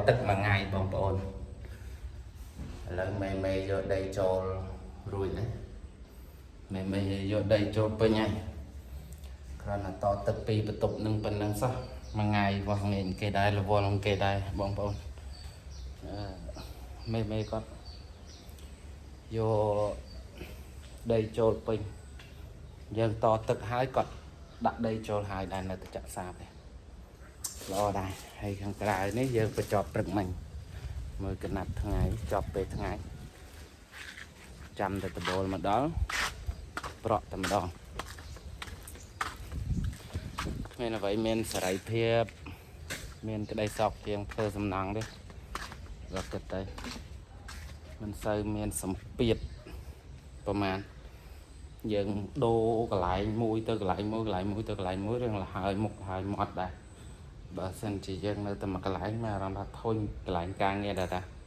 ទឹកមួយថ្ងៃបងប្អូនឥឡូវមេមេយកដីចូលរួចហើយមេមេយកដីចូលពេញហើយគ្រាន់តែតទឹកពីបន្ទប់នឹងប៉ុណ្ណឹងសោះមួយថ្ងៃវាស់ងាយគេដែររវល់គេដែរបងប្អូនអឺមេមេគាត់យកដីចូលពេញយើងតទឹកហើយគាត់ដាក់ដីចូលហើយដែរនៅតែចាក់សាបទេ ល្អដែរហើយខាងក្រៅនេះយើងបញ្ចប់ព្រឹកមិញមើលកណាត់ថ្ងៃចប់ពេលថ្ងៃចាំតែដបូលមកដល់ប្រក់តែម្ដងគ្មានអ្វីមានសេរីភាពមានក្តីសោកជាងធ្វើសំណង់ទេរត់គិតទៅមិនសូវមានសម្ពាធប្រហែលយើងដូរកន្លែងមួយទៅកន្លែងមួយកន្លែងមួយទៅកន្លែងមួយរឿងលហើយមុខលហើយមាត់ដែរ បើសិនជាយើងនៅតែមួយកន្លែងមានអារម្មណ៍ថាធុញកន្លែងការងារដែរតា។